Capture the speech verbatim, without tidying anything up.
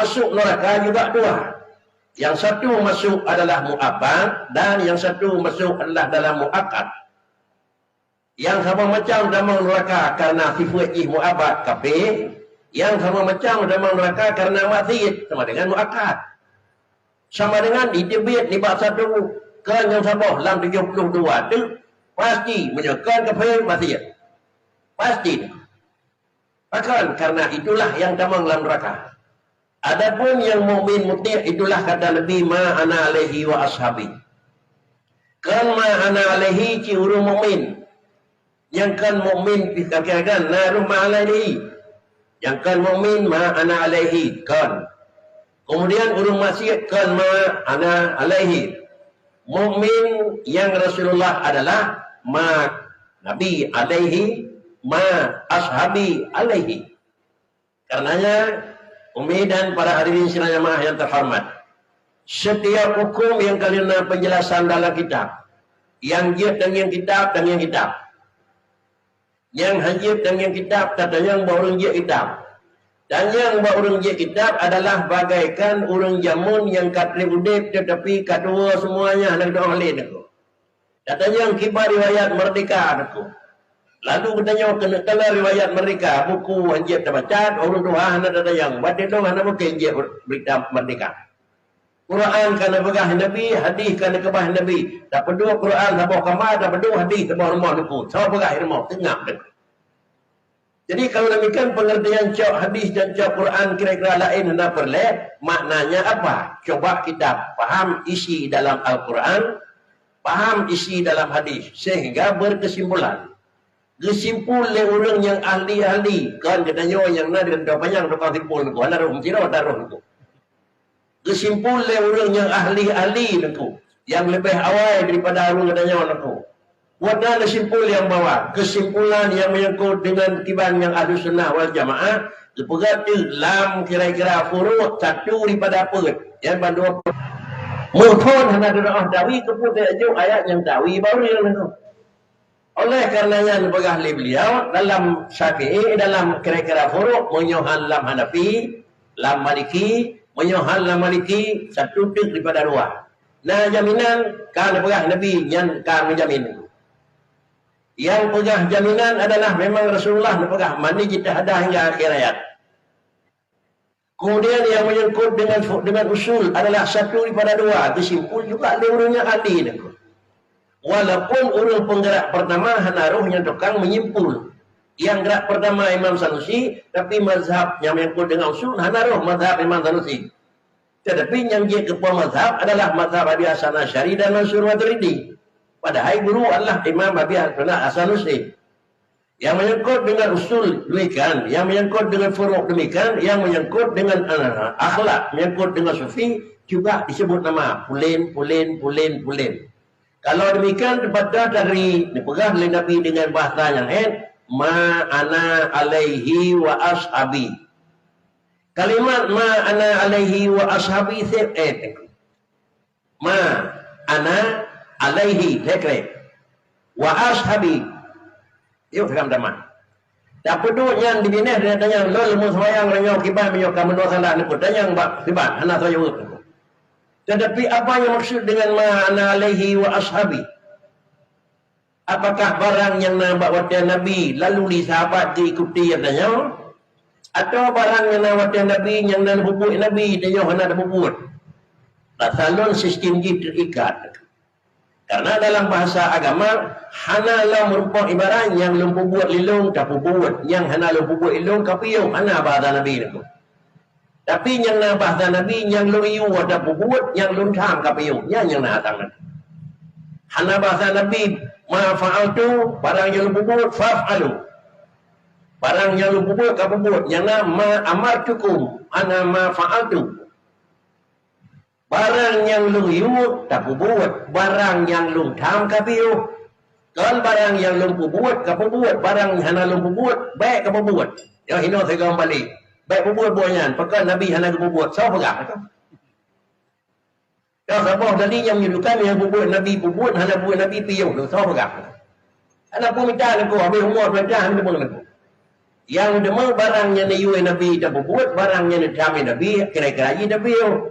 Masuk neraka juga dua. Yang satu masuk adalah muabbad dan yang satu masuk adalah dalam muaqqat. Nyang saboh macam tamong neuraka kareuna sifeuet jih muabbad kafé, nyang saboh macam tamong neuraka kareuna maksiet sama dengan muaqqat. Sama dengan jiteubiet nibak satu, kon nyang saboh lam tujoh ploh dua teuk, pasti meunyoe kon kafé maksiet. Pasti. Pakon? Karena itulah yang tamong lam neuraka. Adapun nyang mukmin muti, itulah kata Nabi, "Ma ana alaihi wa ashabi." Kon ma ana alaihi cit ureuëng mukmin. Nyang kon mukmin pih kakeuh kan, na rôh ma ana alaihi. Nyang kon mukmin ma ana alaihi, kon. Kemudian ureuëng maksiet kon ma ana alaihi. Mukmin nyang Rasulullah adalah ma Nabi alaihi, ma ashabi alaihi. Karenanya, umi dan para hadirin sidang jamaah yang terhormat, setiap hukum nyang ka lheueh na penjelasan dalam kitab, nyang jeuet dan nyang kitab dan nyang kitab, nyang hana jeuet dan nyang kitab, tatanyong bak ureuëng jeuet kitab. Tanyong bak ureuëng jeuet kitab adalah bagaikan ureuëng jameun nyang ka treb udeb tetapi ka tuwoe semuanya hana geutanyoe lé nanggroe. Tatanyong kiban riwayat merdeka nanggroe. Lalu geutanyoe keuneuk kalon riwayat merdeka, buku hanjeuet tabaca, ureuëng tuha hana tatanyong, watée dong hana mungken jeuet berita merdeka. Quran ka neupeugah Nabi, hadis ka neukeubah Nabi. Tapeuduek Quran saboh kama, tapeuduek hadis saboh rumoh nanggroe. Saboh peugah rumoh, teungab nanggroe. Jadi kalau demikian pengertian cok hadis dan cok Quran kira-kira lain hana peureulée, maknanya apa? Coba kita paham isi dalam Al-Quran, paham isi dalam hadis sehingga berkesimpulan. Geusimpul lé ureuëng nyang ahli-ahli, kon geutanyoe nyang na di rantau panyang tukang simpul nanggroe, hana rôh meusira taroh nanggroe. Geusimpul lé ureuëng nyang ahli-ahli nanggroe, nyang leubeh awai daripada ureuëng geutanyoe nanggroe. Buet na geusimpul nyang bahwa kesimpulan nyang menyangkut dengan kiban nyang Ahlussunnah wal Jamaah geupeugah teuk lam kira-kira furuk satu daripada peuet, nyang bandua. Meuphon hana deuh dawi keupeue teuajoh ayat nyang dawi baru nyang nanggroe. Oleh karena nyan peugah lé beliau dalam Syafi'i, dalam kira-kira furuk, meunyoe han lam Hanafi, lam Maliki, meunyoe han lam Maliki, satu teuk daripada dua. Na jaminan, ka neupeugah Nabi nyan ka meujamin. Nyang peugah jaminan adalah memang Rasulullah neupeugah, "Man ijtahada hingga akhir ayat." Kemudian yang menyangkut dengan dengan usul adalah satu daripada dua, geusimpul juga lé ureuëng nyang ahli nanggroe. Walaupun ureuëng penggerak pertama hana rôh nyang tukang menyimpul. Yang gerak pertama Imam Sanusi, tapi mazhab yang menyangkut dengan usul hana rôh mazhab Imam Sanusi. Tetapi nyang jeuet keu mazhab adalah mazhab Abi Hasan Asy'ari dan Mansur Maturidi. Padahai guru adalah Imam Abi Hasan As-Sanusi. Yang menyangkut dengan usul demikian, yang menyangkut dengan furuk demikian, yang menyangkut dengan, eh, akhlak, menyangkut dengan sufi juga disebut nama pulen, pulen, pulen, pulen. Kalau demikian, teupeugah dari, dipeugah lé Nabi dengan bahasa nyang hét, "Ma ana alaihi wa ashabi." Kalimat "ma ana alaihi wa ashabi" sép hét. Ma ana alaihi, hét krek. Wa ashabi. Yuk, sekarang teman. Tapeuduek nyan di binéh, dia tanyong, "Lôn leumo seumayang, nyoe kiban meunyoe ka meunoe salah nanggroe?" Tanyong bak kiban, hana soe jaweueb nanggroe. Tetapi apa yang maksud dengan "ma ana alaihi wa ashabi"? Apakah barang nyang na bak watée Nabi lalu lé sahabat geuikuti, ya tanyoe? Atawa barang nyang na watée Nabi nyang na peubuet Nabi, tanyoe hana tapeubuet? Rasa lôn sistem jih teuikat. Karena dalam bahasa agama, hana lom meurumpok ibarat nyang lôn peubuet lé lôn tapeubuet, nyang hana lôn peubuet lé lôn kapiôh, hana bahasa Nabi nanggroe. Tapi nyang na bahasa Nabi, nyang lôn yue tapeubuet, nyang lôn tham kapiôh, nyan nyang na atang Nabi. Hana bahasa Nabi, "Ma fa'altu", barang nyang lôn peubuet, "faf'alu". Barang nyang lôn peubuet, kapeubuet, nyang na "ma amartukum", hana "ma fa'altu". Barang nyang lôn yue tapeubuet, barang nyang lôn tham kapiôh. Kon barang nyang lôn peubuet kapeubuet, barang hana lôn peubuet bék kapeubuet. Nyoe hinoe sigoe balek, bék peubuet buet nyan, pakon Nabi hana geupeubuet, soe peugah? Nyoe saboh tadi nyang meununjukkan nyang peubuet Nabi peubuet, hana peubuet Nabi piôh tu, soe peugah? Hana peue mita nanggroe, habéh umu peurintah hana deungoe nanggroe. Nyang teuma barang nyang neuyue Nabi tapeubuet, barang nyang neutamé Nabi, kira-kira jih tapeuyoh.